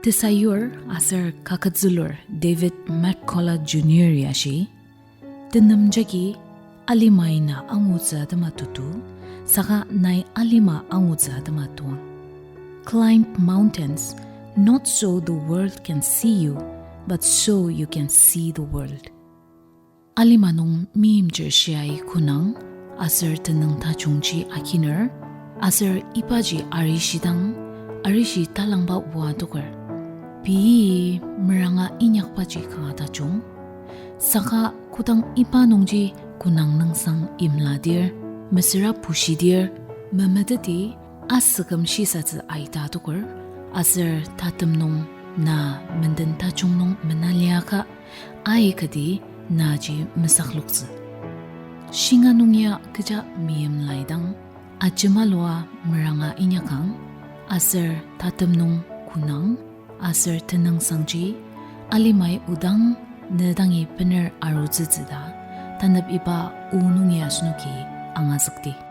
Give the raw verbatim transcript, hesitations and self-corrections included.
Tesayur aser kaketzülur David McCullough Junior-i ashi, tenem jagi alimai na angutsü atema tutu, saka nai alima angutsü atema tuang. Climb mountains, not so the world can see you, but so you can see the world. Alima nung meimchir shiai kunang, aser tenüng tajungji akiner, aser ibaji arishidang, arishi talangba oa toker. Pei meranga inyakbaji kanga tajung. Saka kodang iba nungji kunang nüngsang imladir, mesüra pushidir, memeteti asüküm shisatsü aita toker, aser tatem nung na menden tajung nung menaliaka aikati naji mesakloktsü. Shinga nung ya kecha meimlaidang, ajemalua meranga inyakang, aser tatem nung kunang, aser tenüngsangji, alimai odang ne dangi bener arutsütsü ta, tanep iba o nung ya asenoki angazükdi.